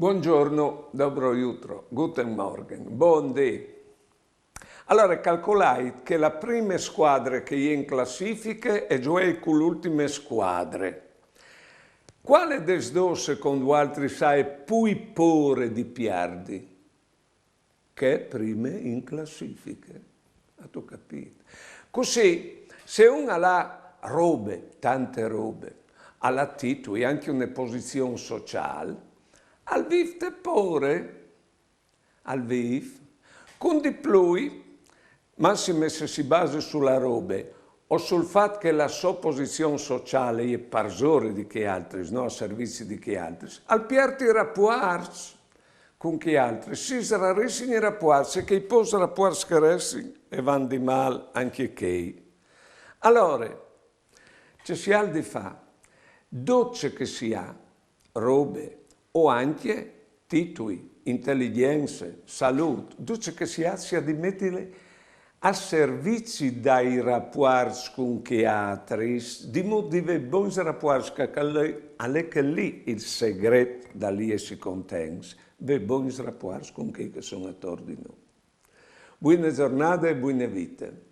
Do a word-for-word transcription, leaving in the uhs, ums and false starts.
Buongiorno, dobro jutro, guten Morgen, bon dì. Alore, calcolait che la prime scuadre che je in classifiche e gioe cu l'ultime scuadre. Cuale des dôs, secont vualtris, aie plui pôre di pierdi? Chê prime in classifiche. Âstu capît? Cussì, se un al à robe, tante robe, al à titui, ancje une posizion sociâl, al vîf de pôre, al vîf. Cun di plui, massime se si base su la robe o sul fat che la sô posizion sociâl e je parsore di chei altris, no, a servizi di chei altris, al piert i rapuarts cun chei altris, si srarissin i rapuarts, e chei pôcs rapuarts che a restin e van di mâl ancje chei. Alore, ce si à di fâ? Dut ce che si à, robe, o ancje titui, inteligjence, salût, dut ce che si à, si à di metile a servizi dai rapuarts cun chei altris, di mût di vê bogns rapuarts, che al è, al è chel li il segret dal jessi contents, vê bogns rapuarts cun chei che a son ator di nô. Buine zornade e buine vite.